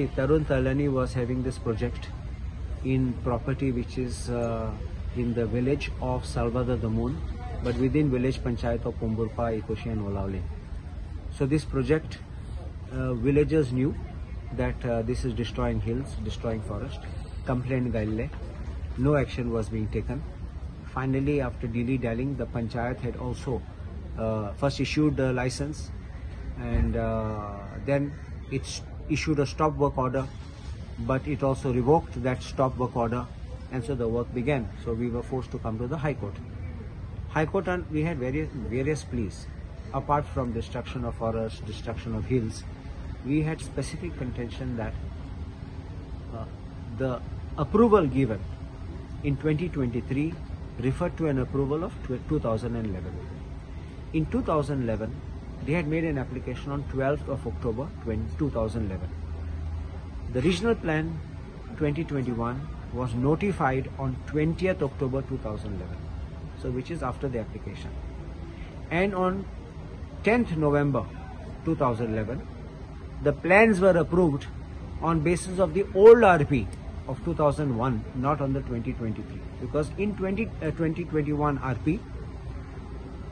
Tarun Tahiliani was having this project in property which is in the village of Salvador the Moon, but within village panchayat of Pomburpa, Ikoshi and Olaulim. So this project, villagers knew that this is destroying hills, destroying forest. Complaint gaille, no action was being taken. Finally, after dilly-dallying, the panchayat had also first issued the license, and then it issued a stop work order, but it also revoked that stop work order, and so the work began. So we were forced to come to the High Court. High Court, and we had various pleas. Apart from destruction of forests, destruction of hills, we had specific contention that the approval given in 2023 referred to an approval of 2011. In 2011, they had made an application on 12th of October 2011. The regional plan 2021 was notified on 20th October 2011, so which is after the application. And on 10th November 2011, the plans were approved on basis of the old RP of 2001, not on the 2023, because in 2021 RP,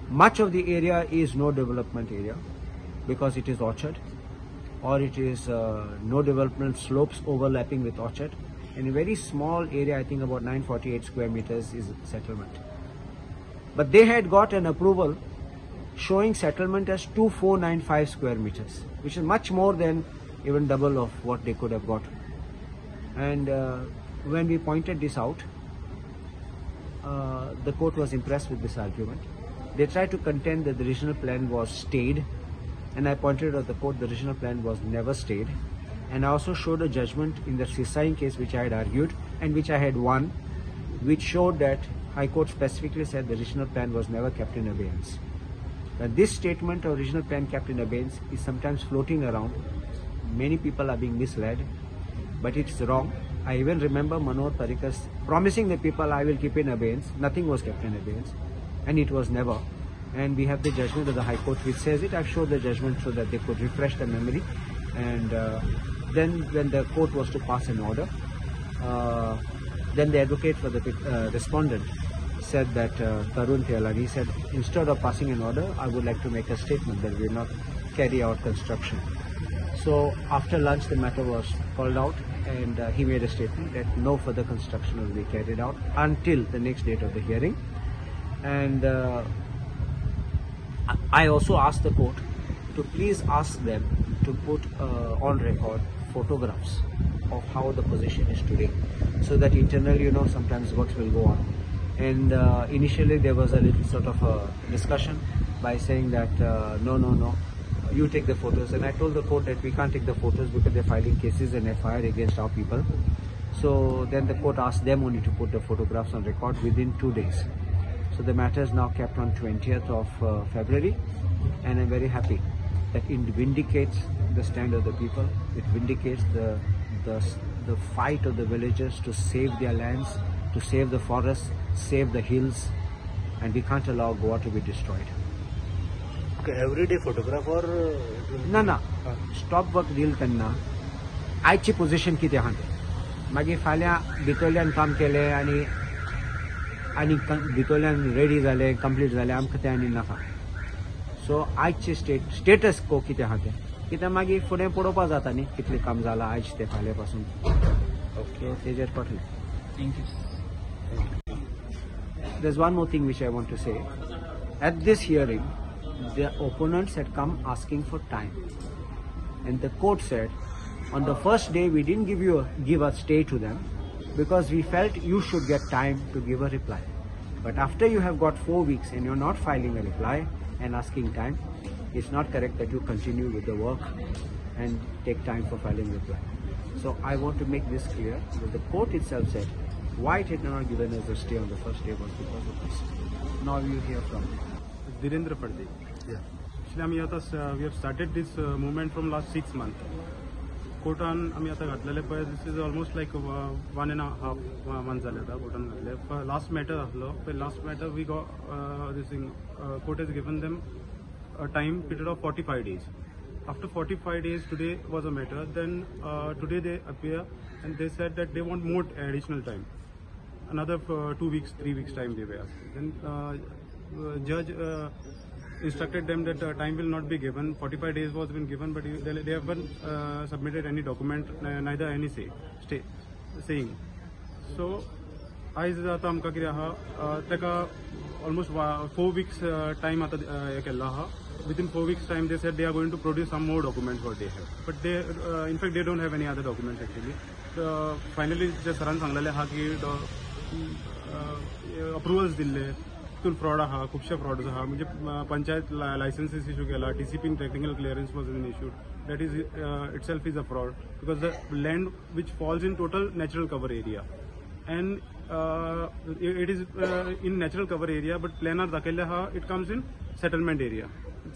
much of the area is no development area because it is orchard, or it is no development slopes overlapping with orchard, and a very small area, I think about 948 square meters, is settlement. But they had got an approval showing settlement as 2495 square meters, which is much more than even double of what they could have got. And when we pointed this out, the court was impressed with this argument. They tried to contend that the regional plan was stayed, and I pointed out the court the regional plan was never stayed. And I also showed a judgment in the Sissain case which I had argued and which I had won, which showed that High Court specifically said the regional plan was never kept in abeyance. Now, this statement of regional plan kept in abeyance is sometimes floating around. Many people are being misled, but it's wrong. I even remember Manohar Parrikar promising the people, I will keep in abeyance. Nothing was kept in abeyance, and it was never. And we have the judgment of the High Court which says it. I've showed the judgment so that they could refresh the memory. And then when the court was to pass an order, then the advocate for the respondent said that Tarun Tahiliani said, instead of passing an order, I would like to make a statement that we will not carry out construction. So after lunch, the matter was called out, and he made a statement that no further construction will be carried out until the next date of the hearing. And I also asked the court to please ask them to put on record photographs of how the position is today, so that internally, you know, sometimes works will go on. And initially there was a little sort of a discussion by saying that no, you take the photos. And I told the court that we can't take the photos because they're filing cases and FIR against our people. So then the court asked them only to put the photographs on record within 2 days. So the matter is now kept on 20th of February, and I'm very happy that it vindicates the stand of the people. It vindicates the fight of the villagers to save their lands, to save the forests, save the hills, and we can't allow Goa to be destroyed. Okay, everyday photograph or ना ना, stop work deal करना आयची position कितें आहा तें, मागीर फाल्यां भितरल्यान काम केलें आनी आनी भितरल्यान रेडी जालें, कंप्लीट जालें, आमकां तें आनी नाका. सो आयचे स्टेटस को कितें आहा तें, कित्याक मागीर फुडें पळोवपा जाता न्ही कितलें काम जालां आयज तें फाल्यां पासून. ओके, तेजेर पडलें. Thank you. There's one more thing which I want to say. At this hearing, the opponents had come asking for time, and the court said, on the first day we didn't give a stay to them because we felt you should get time to give a reply. But after you have got 4 weeks and you're not filing a reply and asking time, it's not correct that you continue with the work and take time for filing reply. So I want to make this clear that the court itself said why it had not given us a stay on the first day was because of this. Now you hear from Dhirendra Phadte. Yeah. Actually, आमी आतां we have started this movement from last 6 months. कोर्टान आमी आतां घातलेले पळय, this is almost like 1.5 month जाले आतां कोर्टान घातले. Last matter आसलो पळय, last matter we got this thing, court has given them a time period of 45 days. After 45 days, today was a matter. Then today they appear and they said that they want more additional time, another 2 weeks, 3 weeks time they were asking. Then judge instructed them that time will not be given. 45 days was been given, but they haven't submitted any document, neither any say stay saying. So आयज आतां आमकां कितें आहा, ताका almost 4 weeks time आतां हें केल्लो आहा. Within 4 weeks time, they said they are going to produce some more documents what they have, but they in fact they don't have any other documents actually. Finally जे सरान सांगलेलें आहा की अप्रुवल्स दिल्ले तितून फ्रॉड आहा, खुबशे फ्रॉड्स आहा. म्हणजे पंचायत लायसन्सीस इशू केला, टीसीपीन technical clearance was been issued, that is itself is a fraud because the land which falls in total natural cover area and it is in natural cover area, but प्लॅनार दाखयल्ले आहा it comes in settlement area.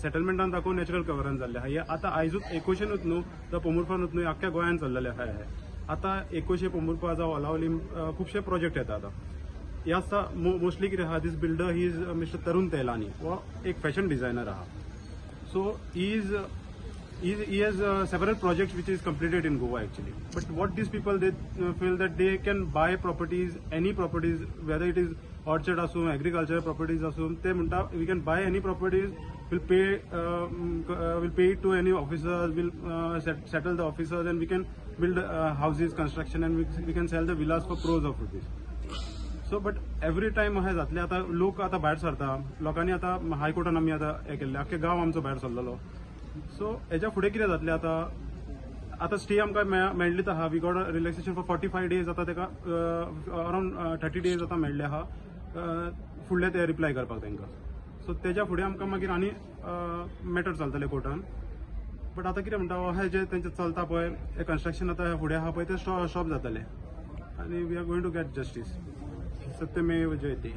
सेटलमेंटान दाखोवन natural कवरान जाल्ले आहा. हे आतां आयजूच एकोशेनूच न्हू, जावं पोंबुर्फानूच न्हू, आख्ख्या गोंयान चल्लेले आहा हे. आतां एकोशे, पोंबुर्फा जावं अलावलीम खुबशे प्रोजेक्ट येता. आतां हे आसता मोस्टली कितें आहा, this builder, he is Mister Tarun Tehlani, हो एक फॅशन डिझायनर आहा. So he has several projects which is completed in Goa actually. But what these people, they feel that they can buy properties, any properties, whether it is orchard आसूं, agriculture properties आसूं, ते म्हणटा we can buy any properties, will pay it to any officers, will settle the officers and we can build houses construction and we can sell the villas for crores of rupees. So but every time अशें जातलें. आतां लोक आतां भायर सरता, लोकांनी आतां हायकोर्टान आमी आतां हें केल्लें, आख्खे गांव आमचो भायर सरलेलो. सो हेच्या फुडें कितें जातलें आतां? आतां स्टे आमकां मेळ्ळीच आहा. We got relaxation for 45 days. आतां ताका अरावंड 30 डेज आतां मेळ्ळे आहा फुडले ते रिप्लाय करपाक तांकां. सो तेज्या फुडें आमकां मागीर आनी मॅटर चलतले कोर्टान. बट आतां कितें म्हणटा, अशें जें तेंचें चलता पळय हें कन्स्ट्रक्शन आतां फुडें आहा पळय, तें स्टॉप जातलें आनी we are going to get justice. सत्यमेव जयते.